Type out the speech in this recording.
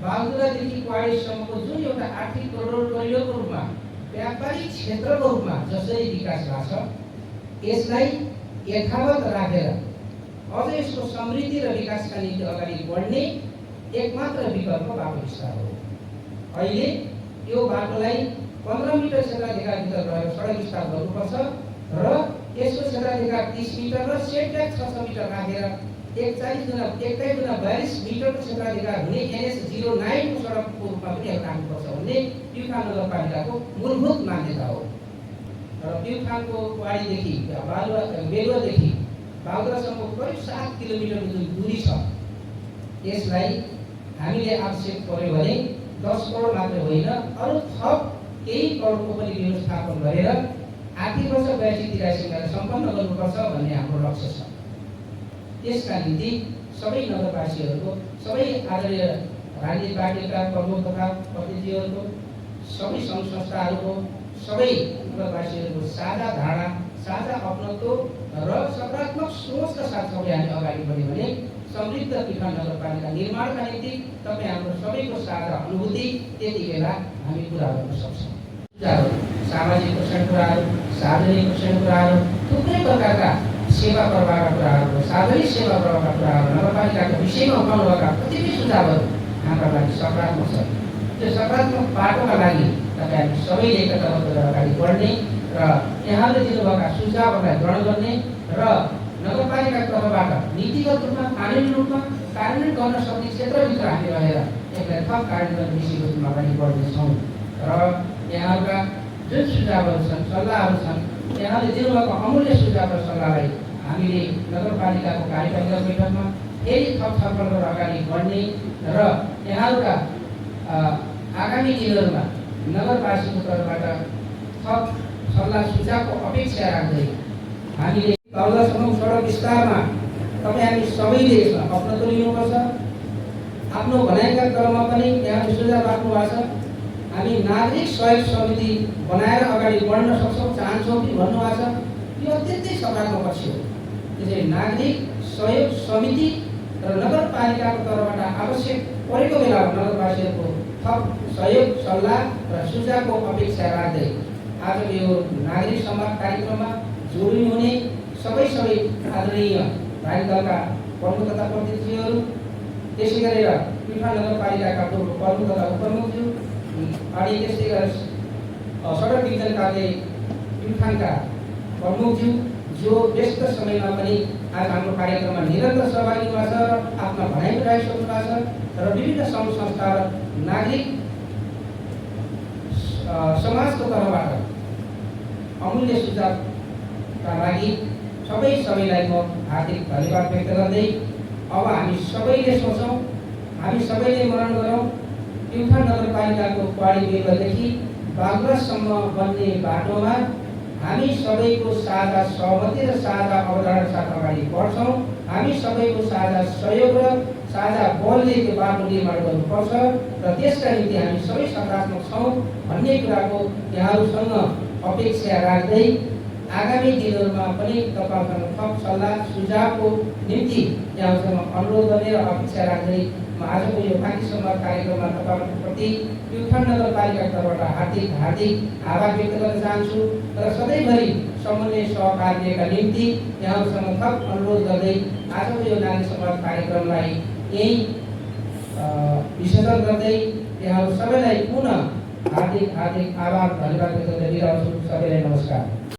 बागडोग्रादेखि क्वाडीसम्मको जुन एउटा आर्थिक करिडोरको रूपमा व्यापारिक क्षेत्रको रूपमा जसरी विकास भएको छ यसलाई यथावत राखेर अझ यसको समृद्धि र विकासका निम्ति अगाडि बढ्ने एकमात्र विकल्प बाटो विस्तार हो। अहिले यो बाटोलाई 15 मिटर क्षेत्राधिकारभित्र रहेर सडक विस्तार गर्नुपर्छ र यसको क्षेत्राधिकार 30 मिटर र सेटब्याक 600 मिटर राखेर 21 गुणा 42 मिटरको क्षेत्राधिकार हुने NH 09 को सडकको रूपमा पनि राख्नुपर्छ भन्ने प्युठान नगरपालिकाको मूलभूत मान्यता हो। र प्युठानको क्वाडीदेखि बेलुवादेखि बागडोग्रासम्म करिब 7 किलोमिटरको जुन दूरी छ यसलाई हामीले आवश्यक पर्यो भने 10 करोड मात्र होइन अरु थप केही करोडको पनि व्यवस्थापन गरेर आर्थिक वर्ष 82-83 मा सम्पन्न गर्नुपर्छ भन्ने हाम्रो लक्ष्य छ। त्यसका निम्ति सबै नगरवासीहरूको सबै आदरणीय राजनीतिक पार्टीका प्रमुख तथा प्रतिनिधिहरूको सबै सङ्घ संस्थाहरूको सबै नगरवासीहरूको साझा धारणा साझा अपनत्व र सकारात्मक सोचका साथ सबै हामी अगाडि बढ्यौँ भने समृद्ध प्युठान नगरपालिका निर्माणका निम्ति तपाईँ हाम्रो सबैको साझा अनुभूति त्यति बेला हामी पुरा गर्न सक्छौँ। सामाजिक कल्याण कुराहरू, सार्वजनिक कल्याण कुराहरू, थुप्रै प्रकारका सेवा प्रवाहका कुराहरू, सार्वजनिक सेवा प्रवाहका कुराहरू, नगरपालिकाको विषयमा उठाउनुभएका कतिपय सुझावहरू हाम्रा लागि सकारात्मक छ। त्यो सकारात्मक बाटोका लागि तपाईँ सबैले एकताबद्ध गरेर अगाडि बढ्ने र यहाँले दिनुभएका सुझावहरूलाई ग्रहण गर्ने र नगरपालिका तर्फबाट नीतिगत रूपमा कानुनी रूपमा कार्यान्वयन गर्न सक्ने क्षेत्रभित्र हामी रहेर यसलाई थप कार्यान्वयन विषयको रूपमा अगाडि बढ्नेछौँ र यहाँका जुन सुझावहरू छन् सल्लाहहरू छन् यहाँले दिनुभएको अमूल्य सुझाव र सल्लाहलाई हामीले नगरपालिकाको कार्यपालिका बैठकमा फेरि थप छलफल गरेर अगाडि बढ्ने र यहाँका आगामी दिनहरूमा नगरवासीको तर्फबाट थप सल्लाह सुझावको अपेक्षा राख्दै हामीले बागडोग्रासम्म सडक विस्तारमा तपाईँ हामी सबैले यसमा अपनत्व लिनुपर्छ। आफ्नो भनाइका क्रममा पनि यहाँले सुझाव राख्नु भएको छ। हामी नागरिक सहयोग समिति बनाएर अगाडि बढ्न सक्छौँ चाहन्छौँ कि भन्नुभएको छ। यो अत्यन्तै सकारात्मक पक्ष हो। त्यसैले नागरिक सहयोग समिति र नगरपालिकाको तर्फबाट आवश्यक परेको बेला नगरवासीहरूको थप सहयोग सल्लाह र सुझावको अपेक्षा राख्दै आजको यो नागरिक संवाद कार्यक्रममा जोडिनु हुने सबै आदरणीय राजनीतिक दलका प्रमुख तथा प्रतिनिधिहरू, त्यसै गरेर प्युठान नगरपालिकाका पूर्व प्रमुख तथा उपप्रमुखज्यू अनि त्यसै गरेर सडक विज्ञान कार्यालय प्युठानका प्रमुखज्यू जो व्यस्त समयमा पनि आज हाम्रो कार्यक्रममा निरन्तर सहभागी हुनुहुन्छ र आफ्ना भनाइ पनि राखिसक्नु भएको छ र विभिन्न सङ्घ संस्था र नागरिक समाजको तर्फबाट अमूल्य सुझावका लागि सबैलाई म हार्दिक धन्यवाद व्यक्त गर्दै अब हामी सबैले सोचौँ, हामी सबैले मनन गरौँ प्युठान नगरपालिकाको क्वाडी बेलुवादेखि बागडोग्रासम्म बन्ने बाटोमा हामी सबैको साझा सहमति र साझा अवधारणा साथ अगाडि बढ्छौँ। हामी सबैको साझा सहयोग र साझा बलले त्यो बाटो निर्माण गर्नुपर्छ र त्यसका निम्ति हामी सबै सकारात्मक छौँ भन्ने कुराको यहाँहरूसँग अपेक्षा राख्दै आगामी दिनहरूमा पनि तपाईँहरूसँग थप सल्लाह सुझावको निम्ति यहाँहरूसँग अनुरोध गर्ने र अपेक्षा राख्दै म आजको यो बाँकी संवाद कार्यक्रममा तपाईँहरूको प्रति प्युठान नगरपालिकाको तर्फबाट हार्दिक आभार व्यक्त गर्न चाहन्छु र सधैँभरि समन्वय सहकार्यका निम्ति यहाँहरूसँग थप अनुरोध गर्दै आजको यो नागरिक संवाद कार्यक्रमलाई यही विसर्जन गर्दै यहाँहरू सबैलाई पुनः हार्दिक आभार धन्यवाद व्यक्त गर्दै बिदा हुन्छु। सबैलाई नमस्कार।